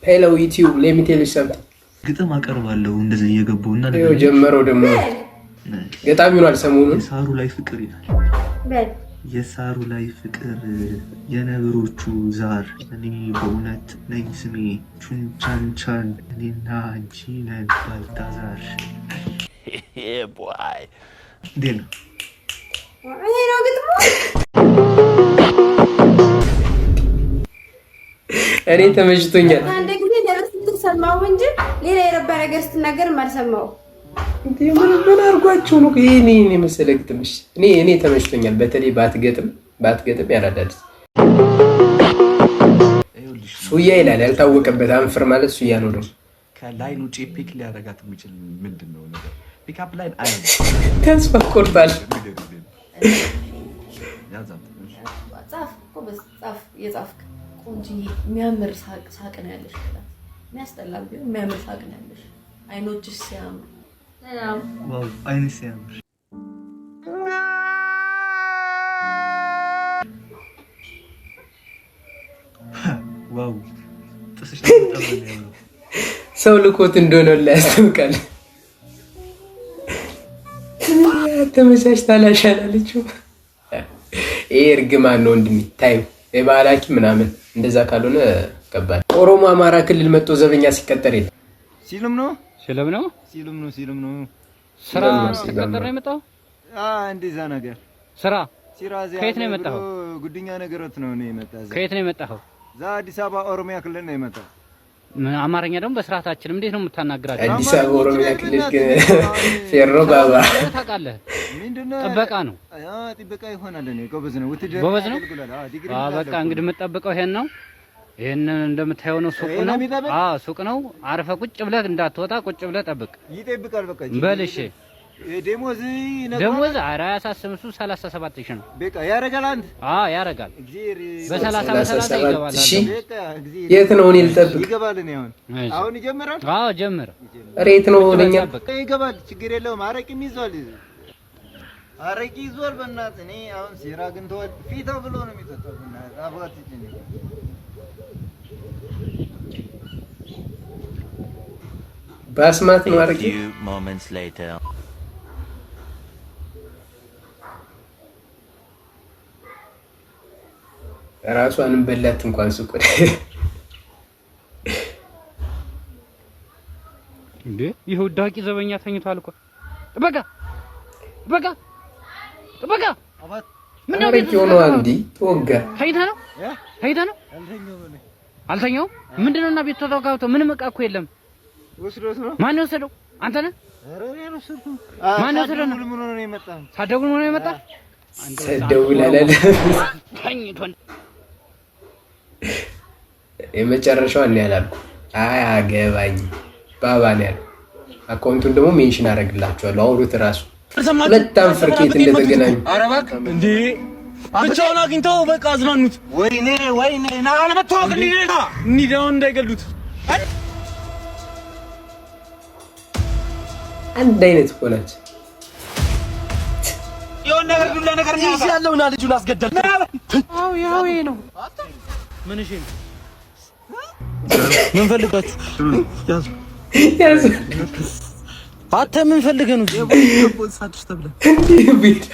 Hello YouTube, let me tell you something. ግጥም አቀርባለሁ እንደዚህ እየገቡ እና ይኸው ጀመረው ደግሞ፣ ገጣሚ ሆኗል ሰሞኑን። የሳሩ ላይ ፍቅር ይላል። የሳሩ ላይ ፍቅር፣ የነብሮቹ ዛር፣ እኔ በእውነት ነኝ ስሜ ቹንቻንቻን፣ እኔና አንቺ ነን ባልታዛር። እንዴት ነው? ይሄ ነው ግጥሙ። እኔ ተመችቶኛል። አንድ ጊዜ ነብር ስትል ሰማሁ እንጂ ሌላ የረባ ነገር ስትናገርም አልሰማሁም። ምን ምን አድርጓቸው ነው? ይሄ እኔ የመሰለ ግጥምሽ እኔ ተመችቶኛል። በተለይ ባትገጥም ባትገጥም ያራዳል። ሱያ ይላል ያልታወቀበት አንፍር ማለት ሱያ ነው ደግሞ። ከ line ውጭ pick ሊያደርጋት የሚችል ምንድን ነው ነገር? Pick up line አይ ተስፋ ቆርጧል። ጻፍ ጎበዝ፣ ጻፍ የጻፍክ ቆንጆዬ፣ የሚያምር ሳቅ ሳቅ ነው ያለሽ። የሚያስጠላም ቢሆን የሚያምር ሳቅ ነው ያለሽ። አይኖችሽ ሲያምሩ። Wow፣ አይን ሲያምር። Wow፣ ጥርስሽ በጣም ነው የሚያምረው። ሰው ልኮት እንደሆነ ላይ ያስታውቃል። ተመቻችታ አላለችው። ይሄ እርግማን ነው ወንድሜ፣ ታዩ የባህል ሐኪም ምናምን እንደዛ ካልሆነ ከባድ። ኦሮሞ አማራ ክልል መጥቶ ዘበኛ ሲቀጠር የለም። ሲሉም ነው። ሲልም ነው። ሲሉም ነው፣ ሲሉም ነው። ስራ ሲልም ነው፣ ሲቀጠር ነው የመጣው። እንደዛ ነገር። ስራ ሲራዚ ከየት ነው የመጣኸው? ጉድኛ ነገሮት ነው ነው የመጣ እዛ። ከየት ነው የመጣኸው? እዛ አዲስ አበባ ኦሮሚያ ክልል ነው የመጣው። ምን አማርኛ ደግሞ በስርዓታችንም እንዴት ነው የምታናግራቸው? አዲስ አበባ ኦሮሚያ ክልል ግን ፌሮ ባባ። ታውቃለህ? ምንድነው? ጥበቃ ነው። ጥበቃ ይሆናል። እኔ ጎበዝ ነው። ውትድርና ጎበዝ ነው። አገልግሏል። ዲግሪ በቃ እንግዲህ የምጠብቀው ይሄን ነው። ይሄንን እንደምታየው ነው፣ ሱቅ ይሄን ነው። ነው የሚጠብቅ? አዎ፣ ሱቅ ነው። አርፈህ ቁጭ ብለህ እንዳትወጣ፣ ቁጭ ብለህ ጠብቅ። ይጠብቃል። በቃ። በል እሺ። ደሞዝ ይነግረዋል። ደሞዝ ኧረ አያሳስብም። እሱ 37 ሺህ ነው። በቃ ያደርጋል። አንተ አዎ፣ ያደርጋል። እግዚአብሔር በ30 በ30 ይገባል። 37 ሺህ። በቃ እግዚአብሔር የት ነው እኔ ልጠብቅ? ይገባል። እኔ አሁን እሺ። አሁን ይጀምራል። አዎ፣ ጀምር። ኧረ የት ነው ለኛ? ጠብቅ። ይገባል። ችግር የለውም። አረቂም ይዟል። አረቂ ይዟል። በእናትህ እኔ አሁን ሴራ አግኝተዋል። ፊታ ብሎ ነው የሚጠጣው። በእናትህ አባት እኔ በአስማት ነው አረቄ። Few moments later. ራሷንም በላት እንኳን ሱቅ። እንዴ፣ ይኸው ዳቂ ዘበኛ ተኝቷል እኮ። ጥበቃ፣ ጥበቃ፣ ጥበቃ! አባት። ምነው ቤት አረቄ ሆኗ እንዲህ ተወጋ። ተኝተህ ነው? ተኝተህ ነው? አልተኛውም እኔ። አልተኛውም? ምንድነው እና ቤት ተዘጋግቶ ምንም እቃ እኮ የለም። ወስዶት ነው። ማን የወሰደው? አንተ ነህ? ኧረ እኔ አልወሰድኩም። ማን የወሰደው ነው? ሳትደውል ምን ሆኖ ነው የመጣ? ሳትደውል ነው የመጣ? ደውል አላለም። ተኝቶ የመጨረሻው እኔ አላልኩም። አያገባኝም ባባ ነው ያለው። Account ኡን ደግሞ mention አደርግላችኋለሁ። አውሩት እራሱ ሁለት አንፍር ከየት እንደተገናኙ። እንዴ፣ ብቻውን አግኝተው በቃ አዝናኑት። ወይኔ ወይኔ፣ ና አለመታወቅ እንሂድ። እንሂድ አሁን እንዳይገሉት። አንድ አይነት እኮ ናቸው። የሆነ ነገር ዱላ ነገር ይዝ ያለውና ልጁን አስገደል። አው ያው ይሄ ነው። ምን እሺ ነው? ምን ፈልጋችሁ? ያዝ። አንተ ምን ፈልገህ ነው? እንዲህ ቤት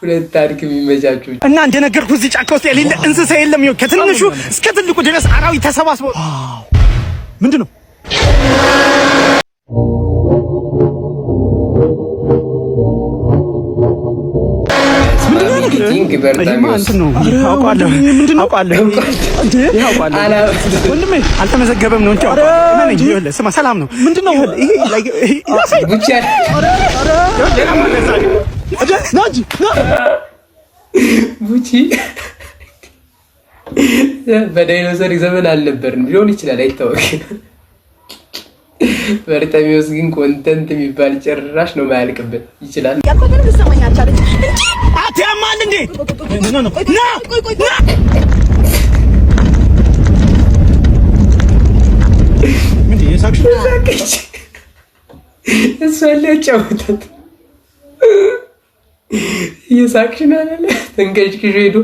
ሁለት ታሪክ የሚመቻችሁ። እና እንደነገርኩህ እዚህ ጫካ ውስጥ የሌለ እንስሳ የለም። ይኸው ከትንሹ እስከ ትልቁ ድረስ አራዊት ተሰባስበው ምንድን ነው? Editing በርጣሚዎስ። አውቃለሁ፣ አውቃለሁ፣ አውቃለሁ። ወንድሜ አልተመዘገበም ነው እንጂ አውቃለሁ። እመነኝ። ይኸውልህ ስማ፣ ሰላም ነው። ምንድን ነው ይሄ? ብቻ። ና እንጂ ና። ቡቺ በዳይኖሰር ዘመን አልነበርንም ሊሆን ይችላል፣ አይታወቅም። በርጠሚዎስ ግን content የሚባል ጭራሽ ነው የማያልቅበት። ይችላል። አትያማል እንዴ? No, no, ና ና። ምንድን የሳቅሽው? ሳቀች። እሷን ሊያጫውታት እየሳቅሽ ነው አላለ። ተንቀሽቅሾ ሄዶ።